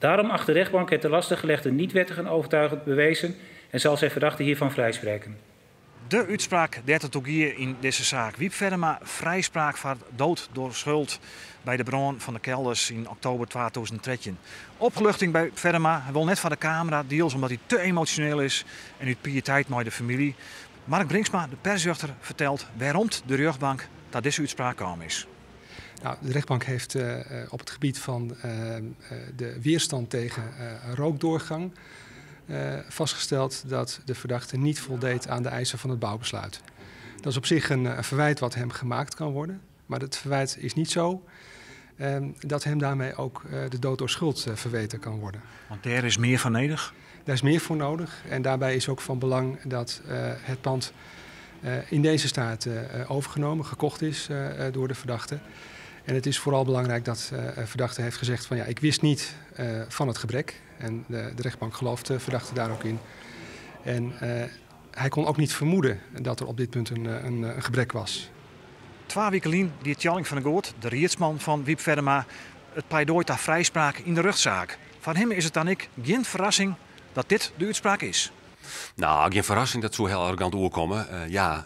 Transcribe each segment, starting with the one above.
Daarom acht de rechtbank het te laste gelegde niet wettig en overtuigend bewezen en zal zij verdachte hiervan vrijspreken. De útspraak dêr't it oer gie yn dizze saak. Wyb Feddema, frijspraak foar dood door schuld by de brân fan de kelders yn oktober 2013. Opluchting by Feddema, hy wol net foar de kamera, diels omdat hy te emosjoneel is en út piëteit mei de famylje. Mark Brinksma, de persrjochter, fertelt wêrom't de rjochtbank ta dizze útspraak kaam is. Nou, de rechtbank heeft op het gebied van de weerstand tegen rookdoorgang vastgesteld dat de verdachte niet voldeed aan de eisen van het bouwbesluit. Dat is op zich een verwijt wat hem gemaakt kan worden, maar het verwijt is niet zo dat hem daarmee ook de dood door schuld verweten kan worden. Want dêr is mear foar nedich? Daar is meer voor nodig en daarbij is ook van belang dat het pand in deze staat overgenomen, gekocht is door de verdachte. En het is vooral belangrijk dat de verdachte heeft gezegd van ja, ik wist niet van het gebrek. En de rechtbank gelooft de verdachte daar ook in. En hij kon ook niet vermoeden dat er op dit punt een gebrek was. 2 weken lyn die Tjalling van der Goot, de riedsman fan Wyb Feddema, it pleidoai ta frijspraak yn de rjochtsaak. Foar him is it dan ek gjin ferrassing dat dit de útspraak is. Nou, gjin ferrassing, dat soe hiel arrogant oerkomme. Ja,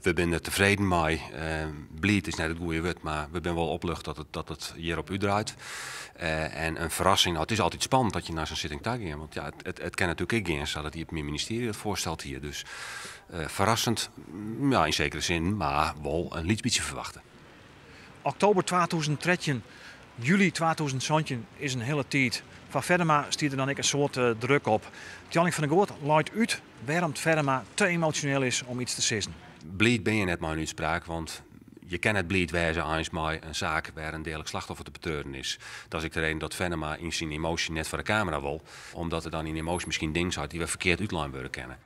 we binne der tefreden mei. Bliid is net it goede wurd, mar we binne wol opluchte dat it hjirop útdraait. En in ferrassing, nou, it is altyd spannend dat je nei sa'n sitting ta gean. Want ja, it kin natuerlik ek gean, sa't it Iepenbier Ministearje it foarsteld hie. Dus ferrassend, ja, yn sekere sin, mar wol in lyts bytsje ferwachte. Oktober 2013, july 2017 is in hiele tiid. Foar Feddema stiet der dan ek in soad druk op. Tjalling van der Goot leit út wêrom't Feddema te emosjoneel is om yts te sizzen. Bliid binne je net mei in útspraak, want je kinne net bliid wêze eins mei in saak wêr't in deadlik slachtoffer te betreuren is. Dat is ek de reden dat Feddema yn syn emoasje net foar de kamera wol, omdat er dan yn emoasje miskien dingen seit dy't wer ferkeard útlein wurde kinne.